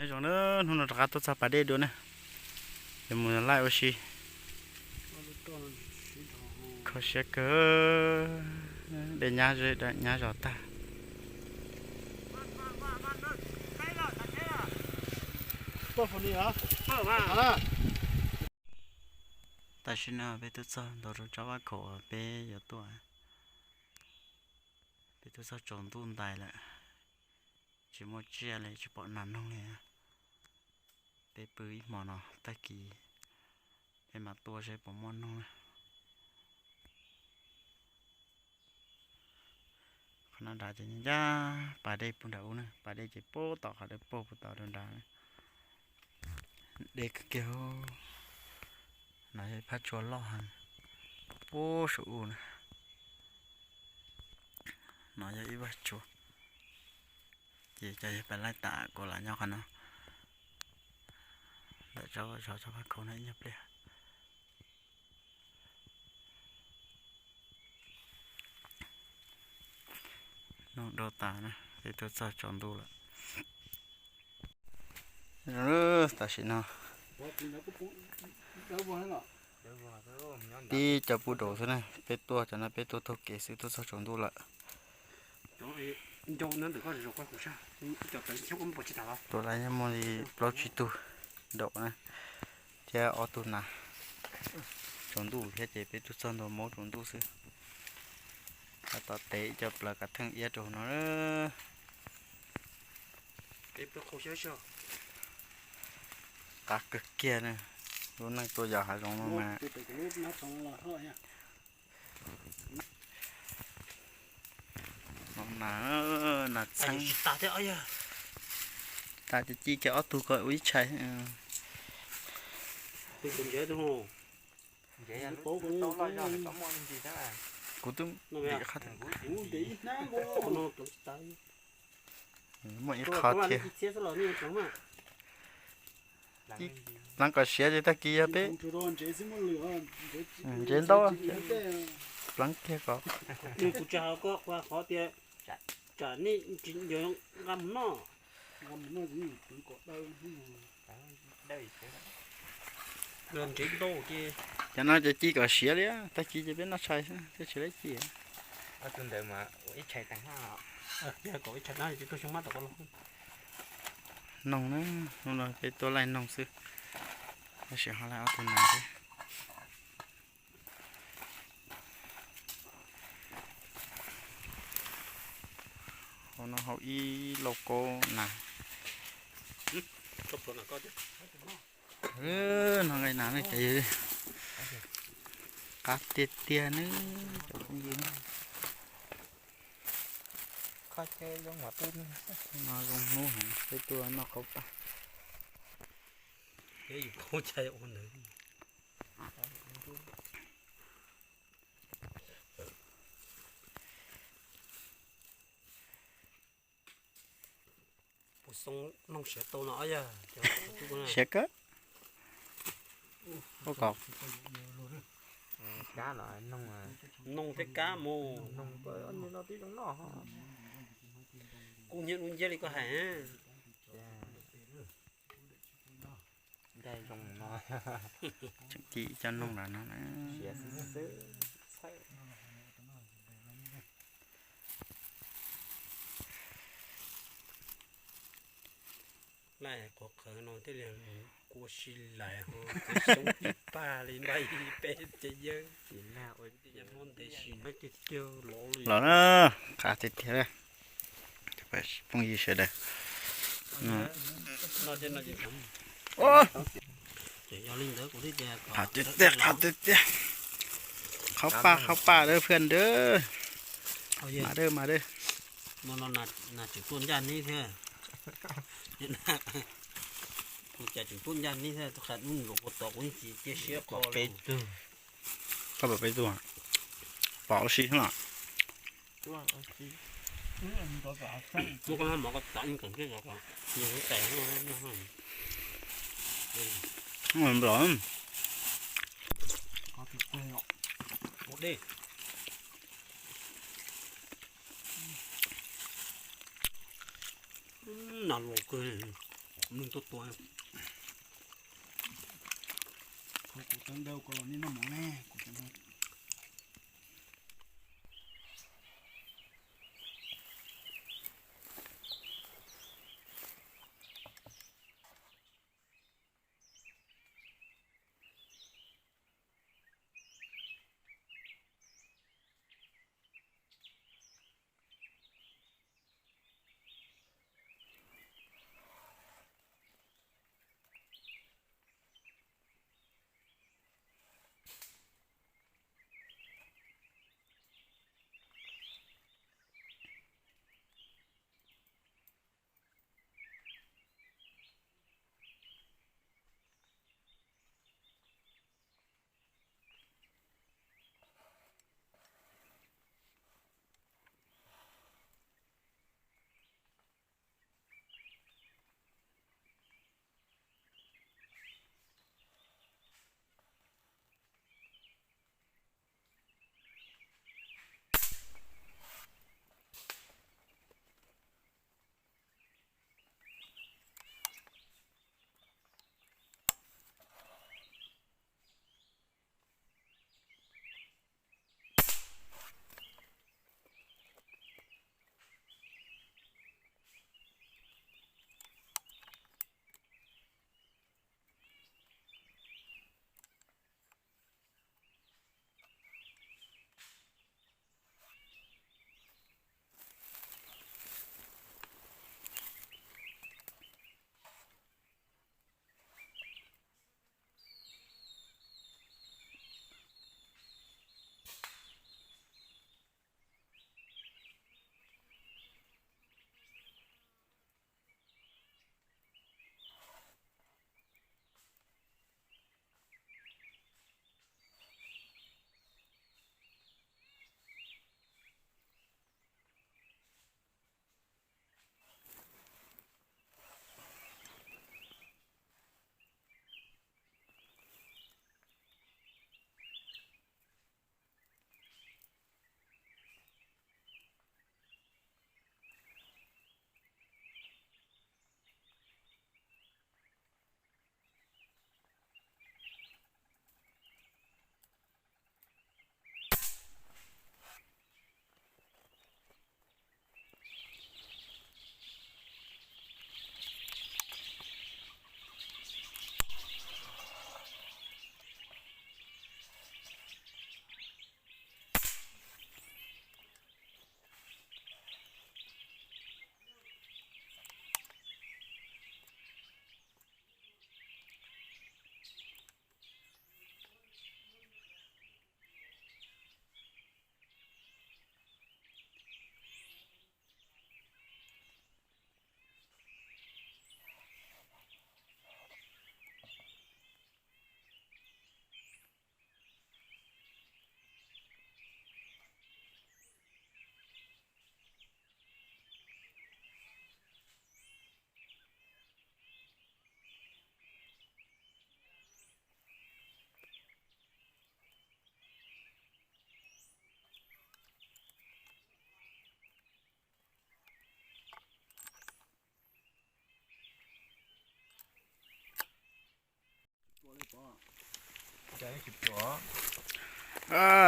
Zoo na, hnub no rov qab tuaj txog pas dej dua na, yuav mus laij ua si. Kho siab kawg, dej nyab zej nyab zos tag. Tam sim no peb twb txog ntua rau tsob vaj khaum uas peb yuav tuaj. Peb twb txog tsaus ntuj ntais lawm, tsis muaj tsiaj li, tsis pom nas noog li. Peb pw ib hmo no, tag kis peb mam tuaj seb puas muaj noog na. Qhov no nrad ces ncaj pas dej puag nram ub na, pas dej ces puag tom qhov dawb paug puag tom rau nrad na. Deb kawg kiag. No yog ib phab tsua loj heev, puag saum ub na. No yog ib vaj tsua, ces cov yawg pais laij tas kuv lam nyob qhov no. Ntawm tsob zos tsob vaj khaum no ib nyuag pliag. Noog dau tas na, peb tuaj txog tsaus ntuj lawm. Tam sim no tib co pub daus xwb na, peb tuaj cov no peb tuaj taug kev xwb, tuaj txog tsaus ntuj lawm. Tus lawv nyob muaj li plaub tsib tug daus na, thiab ob tug nas. Tsaus ntuj thiab ces peb tuaj txog ntua maub tsaus ntuj xwb. Tab tom tev ib co plaws kav theej iab rau hauv no. Qab kawg kiag na, lub neej tuaj yos hav zoov no mas. Nas, nas txheeb. Tas ces ci kiag ob tug kom ua ib tshais. Kuv twb ntim qhov muaj ib qho thiab. Pleev kom siav ces tag kis yog peb ntsev ntaub pleev kiag kom. Kuv tsis hais koj, kuv hais qhov tias tsam nej tsis nqa mus noj. Ntsev ntaub ces. Cov no ces ci kom siav li, tag kis ces peb noj tshais xwb thiaj tsis laib ci. Noog na, hnub no peb tuaj laij noog xwb, tab sis ho laij ob tug nas thiab. Hauv no hauv ib lauj kaub nas. No nqaij nas ne ces qab tiag tiag ne cov phooj ywg. No zoo hnub heev peb tuaj noj qaub paj. Puas zoo noog siav tau no yog? Siav kawg. Noog thiab kab mus. Kuj nyiam lub nciab li koj hais. Tseem ci cov noog lawm no na. Laj qhuav qhawv no thiaj li kua si lais ho, xyoob tsis pag li npaj ib peb ces yawg. Los na, qab tiag tiag. Phooj ywg sawv daws, qab tiag tiag, qab tiag tiag. Qhaub paj, qhaub paj dawb phiaj dawb. Mas dawb, mas dawb. Tseem tuaj ncaj neb thiab. Ua cas tseem tuaj ncaj neb thiab, qha dub nkaus ua tod kuv yeej tsis cia siab qhov peb tug. Koj pom peb tug, pom ua si xwb los. Muab koj mov koj txav ib koom thiab os. Nws tais noj. Nas los kawg. Nws tuaj tua. Kuv teev dawb ko los nej noj mov ne, kuv teev.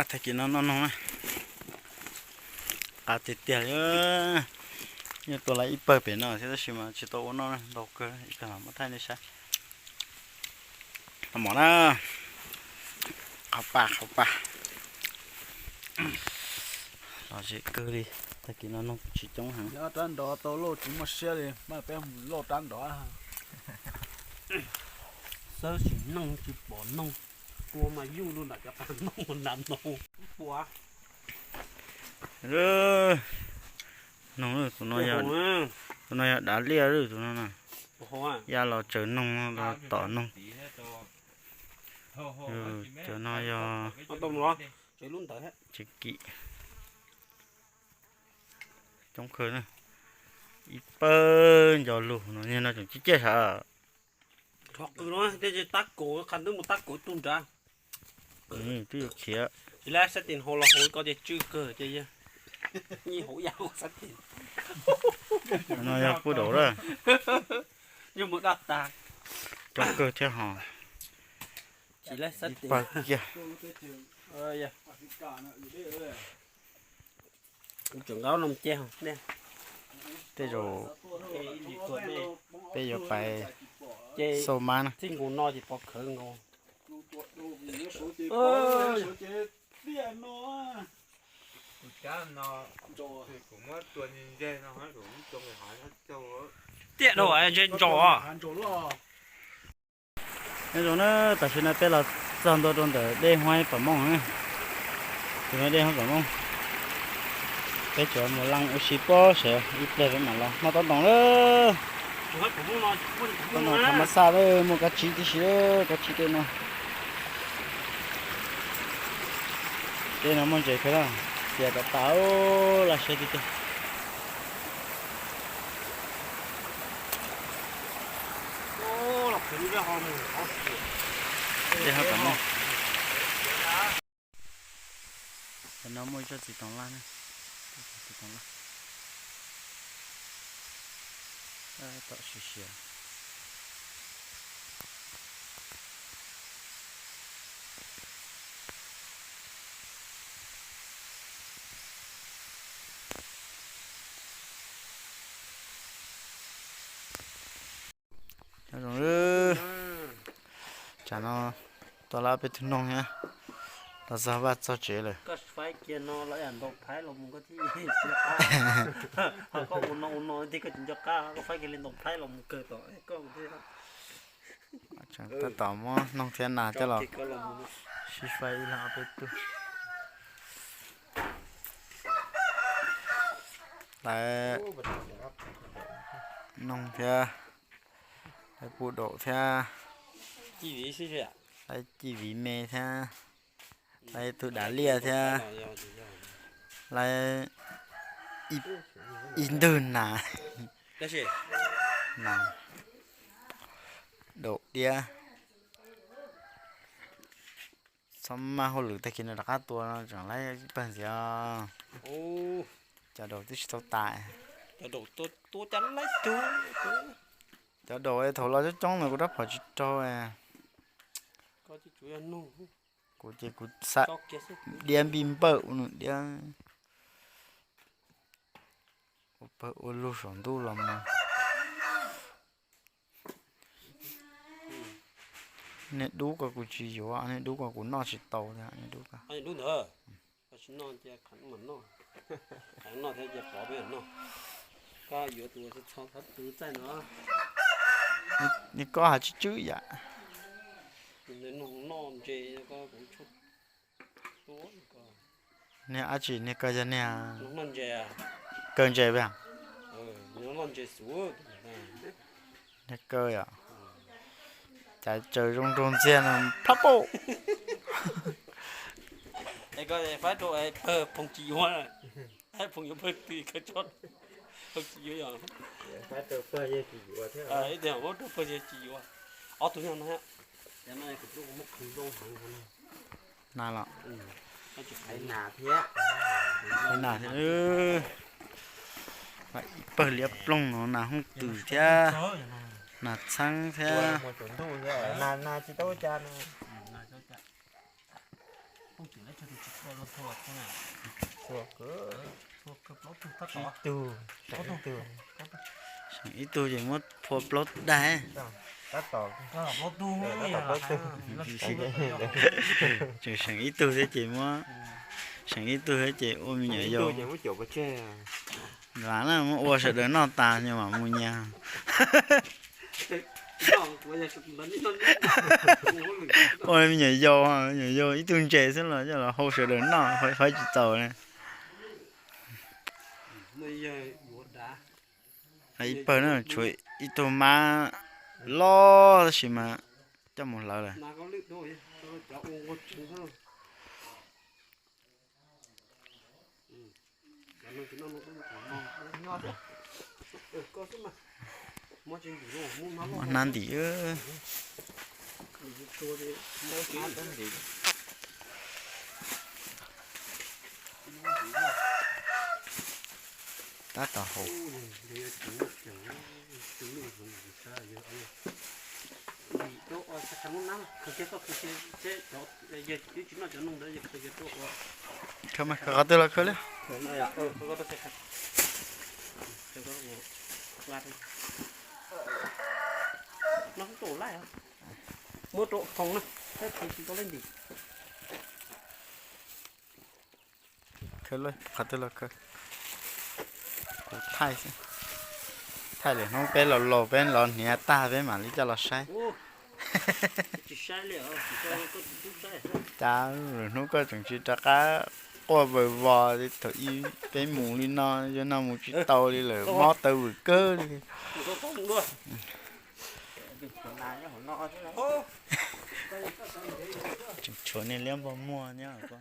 Tag kis no noj noog na, qab tiag tiag li. Yeej tua lawm ib pawg pem no thiab tab sis mas tsis tau ua noj, ntau kawg, ib pawg los muab thaij nej saib. Mov na, qhov paj qhov paj, lom zem kawg li. Tag kis no noog tsis coob heev. Rab nrov tau lauj, tsis muaj siab li, mas peb mus lauj rab nrov. Xawb sim noog tsis pom noog, kua mas yuj lug nram cov qab noog nram no. Noog, tus no yog dav liaj lawm tus no na. Ya los tsaws noog, los tom noog. Cov no yog tsev kim coob kawg na. Ib pawg nco lug no, no tseem ciaj ciaj sav. Rov qw no, tej tab kaum, qhov twb mus tab kaum tug nrad. Twb yuav khiav. Tsis lab sab tes hau los hauv ko ces tsw kawg ces yog. Nyi hauv yam hauv sab tes. No yog puab daum lawm. Coob kawg thiab hos. Ib pawg kiag. Tej zaum peb yuav pais xauj mab na. Tiaj dhau ntses ntsos. Nyob zoo na, tam sim no peb los txog ntua rau ntawm dej Huaib Pam Mooj na. Tus no dej Huaib Pam Mooj. Peb tseem mus leej ua si pob sawv ib pliag peb mam los noj tob ntoo lawm. Tob ntoo tham mas xaj lawm, muaj kab tsib tib si, kab tsib tej no. Tej no muaj ntses kawg na, xiav tas tas laj siab tiag tiag. Tej no muaj ib tsob txiv toov laj na, txiv toov laj, tab tom siav siav. Nyob zoo, tsam no tau lawm peb tug noog thiab, los txog vaj txog tsev lawm. Koj faib kiag no los yam ntaus phaib los mus koj thiaj nco qab. Ho koj ua no ua no thiab koj tsis nco qab, koj faib kiag li ntaus phaib los mus kawg tom koj thiab. Tab tom muab noog thiab nas coj los sib faib ib leeg ob peb tug. Lawv noog thiab, lawv puj daum thiab, lawv ci viv me thiab, lawv ib tug dav liaj thiab, lawv ib ntwg nas, nas, daum diab. Txhob maj hauj lwm tag kis no rov qab tua no tseem laib ib pawg ntxiv. Cov daum twb tsis tau tas. Cov daum thaum los coob coob no kuv rab phom tsis raug. Kuv ces kuv xav diab npij npawm ua nws diab. Ua pawg ua lug saum ntuj los mas. Nej dub ko kuv tsis yuav, nej dub ko kuv noj tsis tau thiab, nej dub ko. Nej koj has tswb tswb yam. Niag dab tsi niag kawg yog niag kawg ntses, niag kawg yom. Cas tsaws zoo nraug ntxiag no plab pauj. Faib rau pawg phooj tsis yuav, phooj yuav pawg twg kawg tso, phooj tsis yuav yog. Ib tiag muab rau pawg tsis yuav. Ob tug no. Nas los. Nas thiab. Ib pawg liab ploog no, nas hooj twm thiab, nas txheeb thiab. Seem ib tug ces muab phua plaub daig. Tseem seem ib tug thiab ces muab, seem ib tug thiab ces ua me nyuam yaus. Lam na muab ua sawv daws noj tas nyias mam mus nyias. Ua me nyuam yaus, me nyuam yaus ib tug ntses xwb los coj los hau sawv daws noj, faib tsis tau na. Ib pawg na tshuav ib tug mab loj tab sis mas coj mus hlawv lawm. Muab hnab ntim. Tab tom haus. Khaws mas, khaws qhov twg los khaws li. Khaws li, qhov twg los khaws. Kuv thaij xwb. Thaij lwm hnub peb los laus peb los hniav tag peb mam li coj los saib. Cas lwm hnub koj tseem tsis rov qab quaj vawg vos li thaum ub, peb mus li no, yog no mus tsis tau li lawm, mob taw vwm kawg li. Tseem tshuav niag liab npog muag nyob ko.